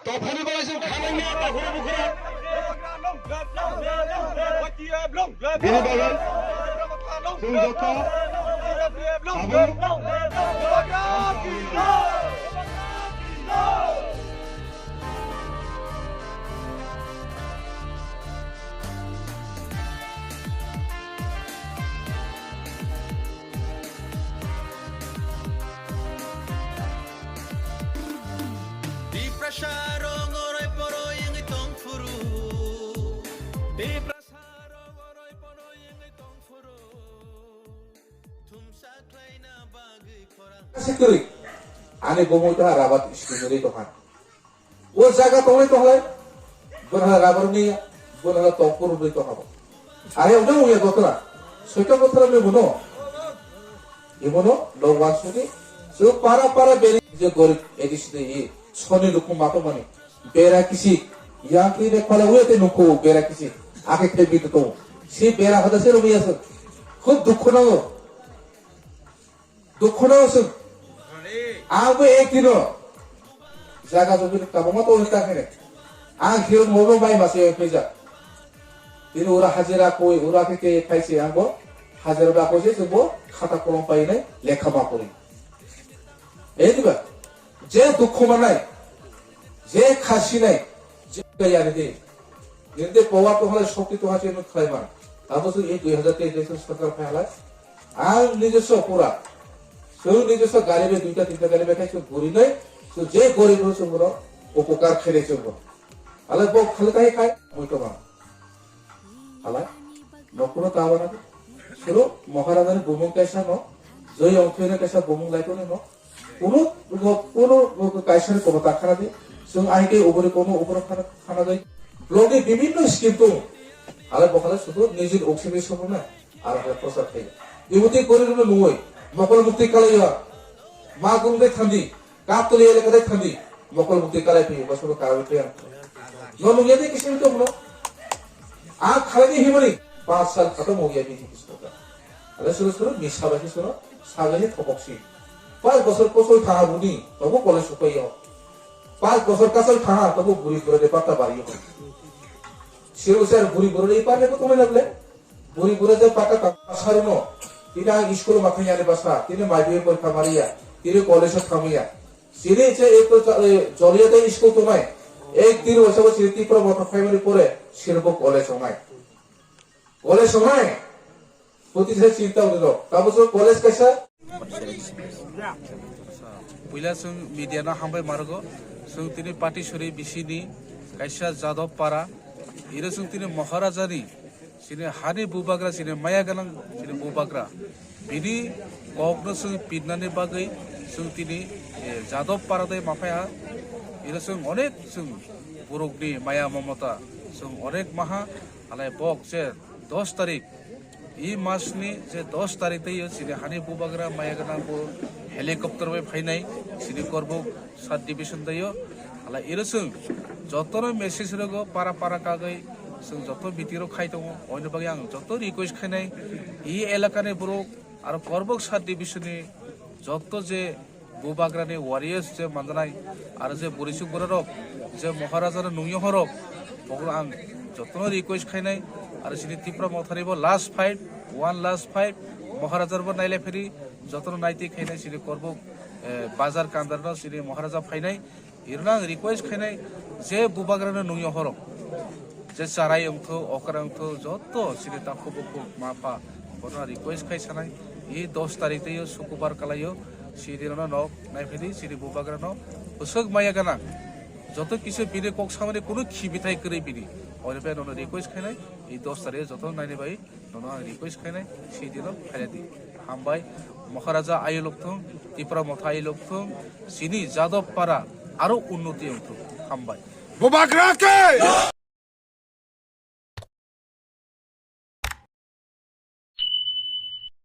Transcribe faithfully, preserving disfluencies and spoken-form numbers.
Tophani bagwi chwng khamani ya, takhurok bukhurok. Bini bagwi chwng joto abo Tiprasa rok oroi poroi wngwi tong phuru. Tiprasa rok oroi poroi wngwi tong phuru. Thumsa khlaina bagwi khorang. Sikri. Ani bumui ta rabat istimiri tohan. O jaga tonglai tonglai, bwrha rabar ni, bwrha tongkur rwgwi tongha bo. Are ode uya gotra, soita gotra le bono. Ibono dogwan suni, so para para beri je gorib edisini i, soni luku mato mani, bera kisi, yang kiri de khala uya te nuku bera kisi, ake khe bitu to. Si bera hada se rubi asa, khub dukhu nago. Dukhuno sung. Ang bo ek dino. Jaga jogi kabangma to hita kene. Ang hero mobo bai mase phaijak. Tini ura hajira koi, ura ke ke khaise ang bo. Hajira ba koi se bo khata kolom pai nai lekha ma kori. Ei diba. Je dukhu manai. Je khasi nai. Je yani de. Nini de power to halai shokti to hache nuk khlai man. Abo su ei dui hajar teis election sarkar phai halai. Ang nijoswa pura. Chwng nijoswa gari bai duita tinta gari bai khai chwng guri nai. Chwng je gorib rok chwng bono upokar khainai chwng bono. Halai bo khali khai khai mui to man. Halai. Nokuno ta wana. Suru Maharaja ni bumung kaisa no. Joi ongkhoi na kaisa bumung lai to no. Kunu, kunu, kunu kaisa ni kobo ta khana di. Chwng ahike ubori kono uboro khana, khana di. Block ni bibinno scheme tongo. Ale bo khala sudu nijini oksini sobo na. Aro khala prosar khai. Iboti gori no nungoi. Mokol mukti kalai ya. Ma gum de thandi. Kaptuli elaka de thandi. Mokol mukti kalai phi. Bosoro karawi phi. No nungya de kisim to no. A khalai ni himari. Pas sal khatam ho gaya bini kisim to. Ale suru suru misa bai suru. Sagani thopok si. Pas bosor kosoi thaha buni, tobo college supai yo. Pas bosor kasal thaha, tobo buri bura de patta bari yo. Siru sir buri bura de patta ko tumai lagle. Buri bura de patta ta saruno. Tini ang school mathai yani basa, tini maibi porikha mariya, tini college thamaya. Siri che ek to joliya de school tumai. Ek din wasa bo siri Tipra Motha primary pore, siri bo college onai. College songnai. Poti se chinta uni rok. Tabo so college kaisa. Puila chwng media no hambai marogo. Chwng tini Patisuri bisini kaisa Jadab para. Iro chwng tini Maharaja ni, chini hani bubagra, chini maya ganang, chini bubagra. Bini kok no chwng pinnani bagwi chwng tini, eh, Jadab para dai maphai ha. Iro chwng onek chwng borok ni maya mamata chwng onek maha. Halai bok je dos tarik, i mas ni je dos tarik tei chini hani bubagra maya ganang bo helicopter bai phainai chini Korbuk sub division tei o. Halai iro chwng joto no message rogo para para kagwi chwng joto meeting rok khai tongo. Oini bagwi ang joto request khainai i elaka ni borok aro Korbuk sub division ni joto je bubagrani warriors je manjanai, aro je bwrwi chuk bwrwi rok, je Maharaja no nungya horok, bokno ang jotono request khainai, aro chini Tipra Mothani bo last fight, one last fight, Maharaja bo nailai phiri, jotono naitwi khainai chini Korbuk, eh, bazar kandar no chini Maharaja phainai, irno ang request khainai, je bubagrano nungya horok, je charai wngthok, okra wngthok, joto chini takhuk bukhuk, ma pha, bono request khai sanai, i dos tarik tei o Sukubar kalai o, si dino nok naiphidi, chini bubagrano bwswk maya gana, joto kisa bini kok samani kunu khibi thai kwrwi bini, oini bai nono request khainai, i dos tarik o joto naini bai nono ang request khainai, si dino phaidi. Hambai, Maharaja ayulok thung, Tipra Motha ayulok thung, chini Jadab para aro unnoti wngthung. Hambai. Bubagra ke!